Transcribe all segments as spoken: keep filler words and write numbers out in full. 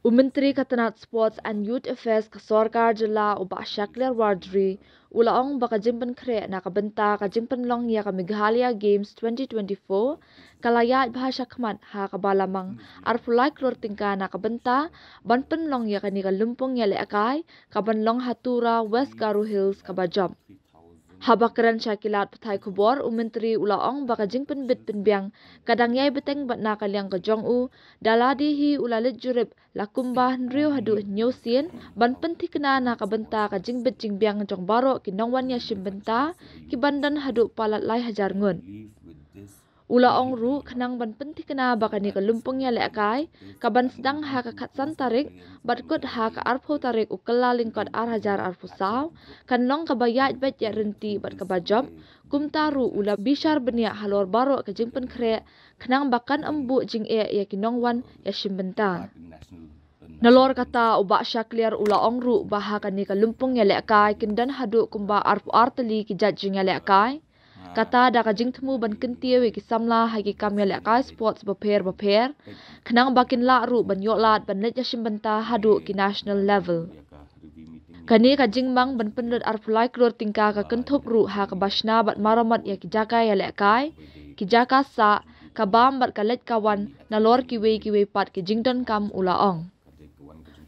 U Myntri ka tnat Sports and Youth Affairs ka sorkar jylla u Bah Shakliar Warjri u la ong ba ka jingpynkhreh na ka bynta ka jingpynlong ïa ka Meghalaya Games twenty twenty-four ka la ïaid bha shakhmat ha kaba la mang arphew lai klur tyngka na ka bynta ban pynlong ïa kane ka lympung ïalehkai kaban long ha Tura, West Garo Hills kaba jop. Haba kren sha ki lad pathai khubor, u Myntri u la ong ba ka jingpynbit pynbiang ka dang ïai bteng bad na ka liang ka jong u, da lade hi u la leit jurip la kumba hynriew haduh hynñiew sien ban pynthikna na ka bynta ka jingbit jingbiang jong baroh ki nongwan ïashim bynta kiban don haduh palat lai hajar ngut. U la ong ruh khnang ban pynthikna ba kane ka lympung ïalehkai kaban sdang ha ka khatsan tarik bad kut ha ka arphew tarik u Kyllalyngkot ar hajar arphew saw kan long kaba ïaid beit ïaid ryntih bad kaba jop. Kumta ruh u la bishar bniah halor baroh ka jingpynkhreh khnang ba kan ym buh jingeh ïa ki nongwan ïashim bynta. Nalor kata u Bah Shakliar u la ong ruh ba ha kane ka lympung ïalehkai kin don haduh kumba arphew ar tylli ki jait jingïalehkai. Kata da ka jingthmu ban kyntiew ïa ki samla ha ki kam ïalehkai sports bapher bapher khnang ba kin lah ruh ban ïoh lad ban leit ïashim bynta haduh ki national level. Kane ka jingmang ban pynlut arphew lai klur tyngka ka kynthup ruh ha kaba shna bad maramot ïa ki jaka ïalehkai, ki jaka sah, ka bam bad ka leit ka wan nalor kiwei kiwei pat ki jingdonkam, u la ong.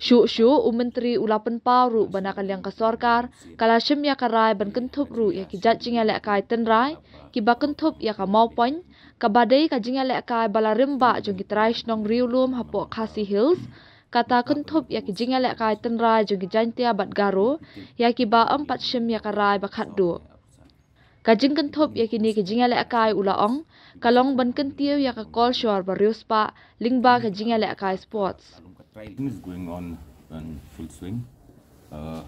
Shuh shuh u Myntri u la pynpaw ruh ba na ka liang ka sorkar ka la shim ïa ka rai ban kynthup ruh ïa ki jait jingïalehkai tynrai kiba kynthup ïa ka Mawpoiñ kaba dei ka jingïalehkai ba la rim bah jong ki trai shnong riewlum hapoh Khasi Hills. Kata kynthup ïa ki jingïalehkai tynrai jong ki Jaiñtia bad Garo ïa kiba ym pat shim ïa ka rai ba khatduh. Ka jingkynthup ïa kine ki jingïalehkai, u la ong, ka long ban kyntiew ïa ka kolshor ba riewspah lyngba ka jingïalehkai sports. Training is going on in full swing. Uh,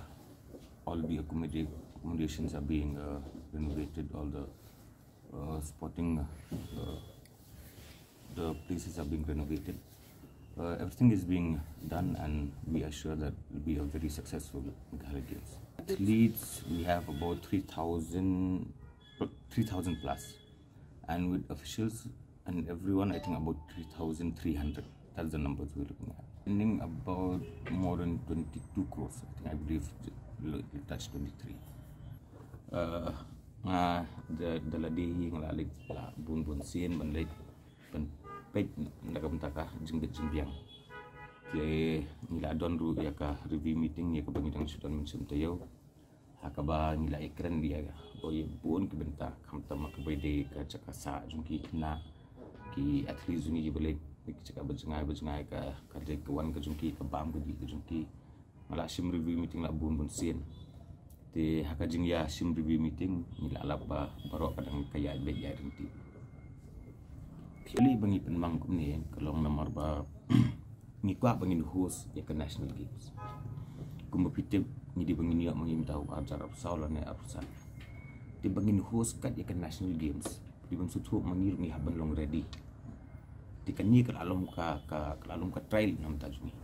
all the accommodate- accommodations are being uh, renovated. All the uh, sporting uh, the places are being renovated. Uh, everything is being done, and we are sure that it will be a very successful Meghalaya Games. Athletes, we have about three thousand, three thousand plus, and with officials and everyone, I think about three thousand three hundred. That's the numbers we're looking at. Spending about more than twenty-two crores, I think, I believe, it touched twenty-three. Uh, nga da, da lade hi nga la leit la bun bun sien ban leit ban peit na ka bynta ka jingbit jingbiang. Te ngi la don ruh ïa ka review meeting ïa kaba ngi dang shu don mynsiem taïew. Ha kaba ngi la ïakren ïa bun ki bynta, khamtam ha kaba ïadei ka jaka sah jong ki khynnah, ki athletes jong ngi kiba leit ki jaka ba jngai ba jngai, ka, ka leit ka wan ka jong ki, ka bam ka dih ka jong ki. Nga la shim review meeting la bun bun sien. Te ha ka jingïashim review meeting ngi la lap ba baroh ka dang ka ïaid beit ïaid ryntih. Phi lei ba ngi pynmang kumne ka long namar ba ngi kwah ba ngin host ïa ka National Games. Kumba phi tip, ngi dei ba ngin ïoh ma ngi mynta u arhajar arphew saw lane arphew san. Te ba ngin host kat ïa ka National Games, dei ban sngewthuh ma ngi ruh ngi hap ban long ready. Te kane ka la long ka, ka, ka la long ka trial na ka bynta jong ngi.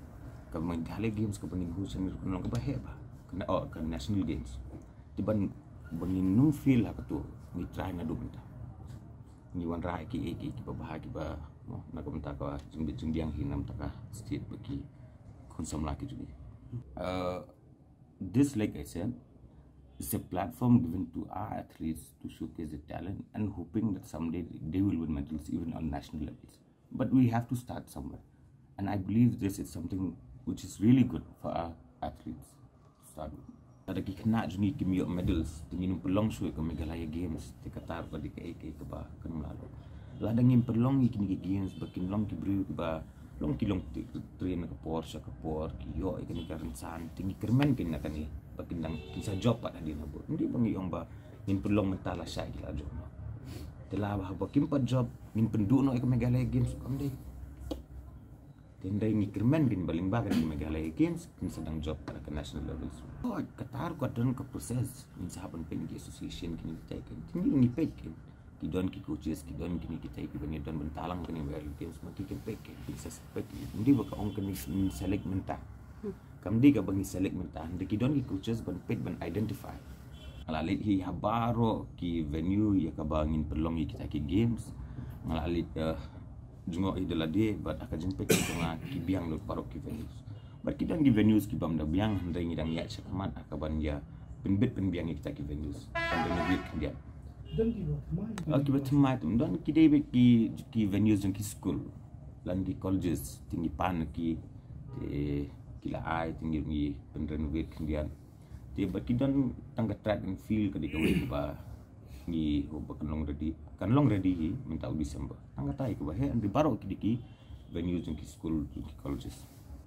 Ka Meghalaya Games kaba ngin host hangne ruh ka long kaba heh bha. Ka na, oh, ka National Games. Te ban, ba ngin ym fail ha kato, ngi try naduh mynta. Ngi wanrah ïa kiei kiei kiba bha kiba, no, na ka bynta ka jingbit jingbiang hi na ka bynta ka state bad ki khun samla ki jong ngi. Uh, this, like I said, is a platform given to our athletes to showcase their talent and hoping that someday they will win medals even on national levels. But we have to start somewhere. And I believe this is something which is really good for our athletes to start with. Lada ki khynnah jong ngi kim ïoh medals, te ngin ym pynlong shuh ïa ka Meghalaya Games, te kata ruh ka dei kaei kaei kaba kan ym lah long. Lada ngim pynlong ïa kine ki games ba kin long ki briew kiba long ki long te, train na ka por sha ka por, ki ïoh ïa kane ka rynsan, te ngi kyrmen kein na kane ba kin dang kin sa jop pat hadien habud. Ym dei ba ngi ong ba ngin pynlong mynta lashai ki la jop noh. Te lada haba kim pat jop ngin pynduh noh ïa ka Meghalaya Games, kam dei. Te hynrei ngi kyrmen kein ba lyngba kane ka Meghalaya Games kin sa dang jop kat ha ka national level. Oh, kata ruh ka don ka process, ngin sa hap ban peit ki association kine kitai kein. Te ngi, ngi peit kein. Ki don ki coaches, ki don kine kitai kiba ngi don ban tlang kane ka Meghalaya Games, ma ki kin peit kein, kin sa peit kein. Ym dei ba ka ong kane ngin select mynta. Kam dei kaba ngi select mynta, hynrei ki don ki coaches ban peit ban identify. Nga la leit hi ha baroh ki venue ïa kaba ngin pynlong ïa kita ki games. Nga la leit, eh, jngoh hi da lade, bad ha ka jingpeit jong nga ki biang lut baroh ki venues. Bad ki don ki venues ki bym da biang, hynrei ngi dang ïaid shakhmat ha kaban ïa pynbit pynbiang ïa kita ki venues ban renovate khyndiat. Don ki ba thymmai? Oh, ki ba thymmai, don ki dei beit ki, ki venues jong ki skul lane ki colleges, te ngi pan ki, te ki la ai, te ngi, ngi pynrenovate khyndiat. Te bad ki don tang ka track and field, ka dei kawei kaba ngi hope ba kan long ready, kan long ready hi mynta u December. Tang katai kaba heh, hynrei baroh ki dei ki venues jong ki skul, jong ki colleges.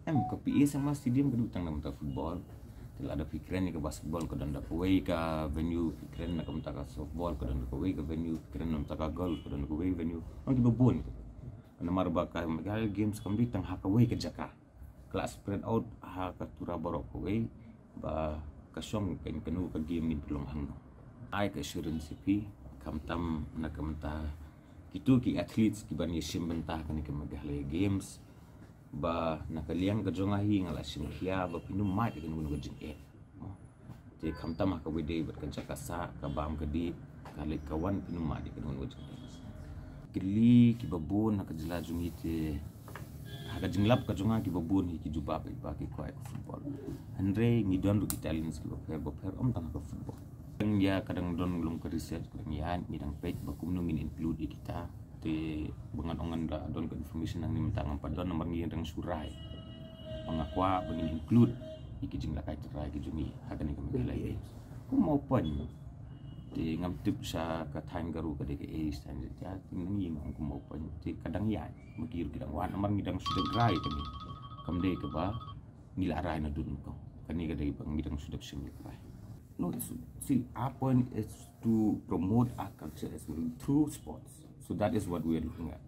Em, ka P A Sangma Stadium ka dei tang na ka bynta football. Te lada phi kren ïa ka basketball, ka don da kawei ka venue, phi kren na ka bynta ka softball, ka don da kawei ka venue, phi kren na ka bynta ka golf, ka don da kawei venue. Ong ki ba bun. Namar ba ka Meghalaya Games kam dei tang ha kawei ka jaka. Ka la spread out ha ka tura baroh kawei, ba ka shong kein kano ka game ngin pynlong hangno. Ai ka assurance ïa phi, khamtam na ka bynta kito ki athletes ki ban ïashim bynta ha kane ka Meghalaya Games, ba na ka liang ka jong nga hi nga la shim khia ba phin ym mad ïa kano kano ka jingeh. Te khamtam ha kawei de bad ka jaka sah, ka bam ka dih, ka leit ka wan, phin ym mad ïa kano kano ka jingeh. Kylli ki ba bun ha ka jylla jong ngi te, ha ka jinglap ka jong nga ki ba bun hi ki jubab beit ba ki kwah ïa ka football. Hynrei ngi don ruh ki talents ki ba pher ba pher, ym tang ha ka football. Tang ïa ka dang don long ka research, ka dang ïa ngi dang peit ba kumno ngin include ïa kita. Te ba ngan ong ngan da don ka information hangne mynta ngam pat don, namar ngi dang shu rai. Ba nga kwah ba ngin include ïa ki jingïalehkai trai ki jong ngi ha kane ka Meghalaya Games. Kum open. Te ngam tip sha ka thaiñ ka ruh ka dei kaei, sha thaiñ Jaintia, te ngi ong kum open. Te ka dang ïaid, ma ki ruh ki dang wan, namar ngi dang shu dep rai kane. Kam dei kaba ngi la rai naduh mynnyngkong. Kane ka dei ba ngi dang shu dep shim ïa ka rai. No, it's, see, our point is to promote our culture as well through sports. So that is what we are looking at.